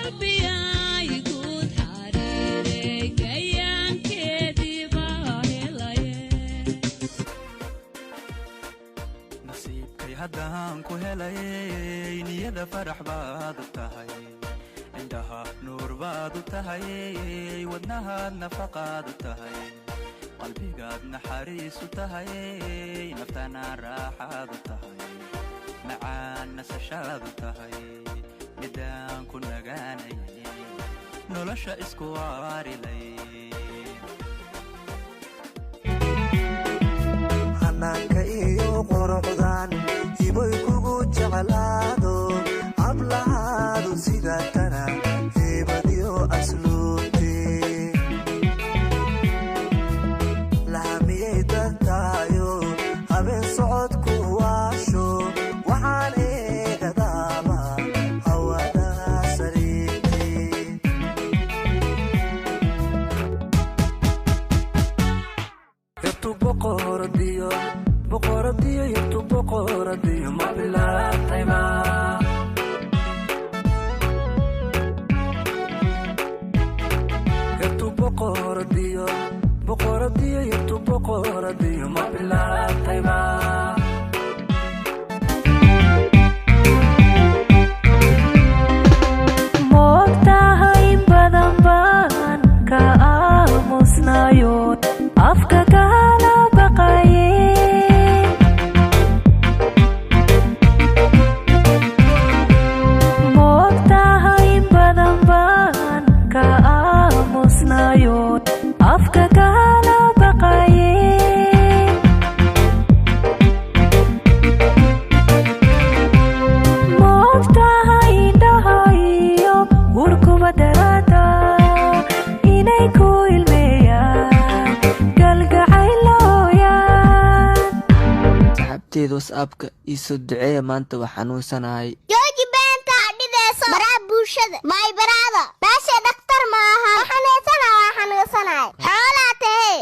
Qalbiyay guud xariiray, gayaankeedii baa helaye. Nasiibkay haddaan ku helay, niyada farax baad u tahay, indhaha nuur baad u tahay, wadnahaad nafaqaad u tahay, qalbigaad naxariis u tahay, naftana raaxaad u tahay, macaan nasashaad u tahay, midaan ku nagaanayay, nolosha isku waarilay. Hanaanka iyo quruxdan hiboy kugu jeclaado, hablahaadu sidaatana heebadiyo asluubte lahamiyay dartaayo, habeen socod ku waasho, waxaan eegadaaba hawada sariigte. Yartu boqoradiyo, boqoradiyo, yartu boqoradiyo, ma bilaatayba? Yartu boqoradiyo, boqoradiyo, yartu boqoradiyo, ma bilaatayba? Moogtahay in badan baan ka aamusnayo, afka kala baqaye. Moogtahay in badan baan ka aamusnayo, afka kala baqaye. Moogtahay indhahayo urkuba daraada inay ku ilmeeyaan galgacaylooyaan. Saxaabteeda WhatsAppka, ii soo duceeya, maanta waa xanuunsanahay. Jooji beenta dhideyso baraha bulshada. My brother, baasha dhaktar ma aha. Xanuunsana waa xanuunsanahay, xoolaa tahe.